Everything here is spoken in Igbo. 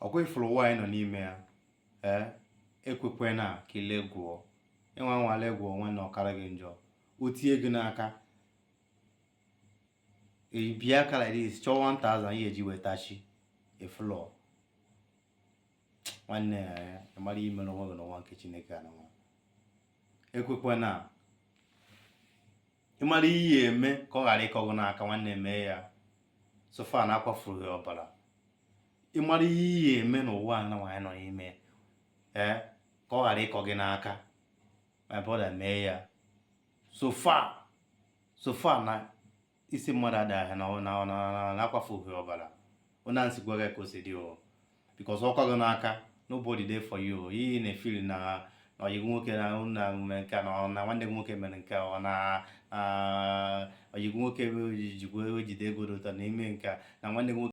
Ọkwa ifuru ụwa anyị nọ n'ime ya, ee, ekwekwana ka ile gwụọ. Ịnwa nwale gwụọ, nwanne, ọkara gị njọ. O tie gị n'aka, bịa aka like this, chọọ 1000 ihe eji wetachi efulọ. Nwanne ya, mara ihe mere onwe gị n'ụwa nke Chineke a na nwa. Ekwekwana. Ịmara ihe ya eme ka ọ ghara ịkọ gị n'aka, nwanne, mee ya. So far na akwafuru gị ọbara, ịmara ihe ihe eme n'ụwa a na nwaanyị nọ n'ime, ee, ka ọ ghara ịkọ gị n'aka, my brother, mee ya. So far na isi mmadụ adaghị na akwafughị ọbara, onye a nsị gwa gị ka o si dị o, because ọkọ gị n'aka, nobody dey for you. Ihe na-efili na ọyị gị nwoke na mere nke a, na nwanne gị nwoke mere nke a, ọ na ọyị gị nwoke jikwa ejide ego dị ụtọ na ime nke a, na nwanne gị nwoke.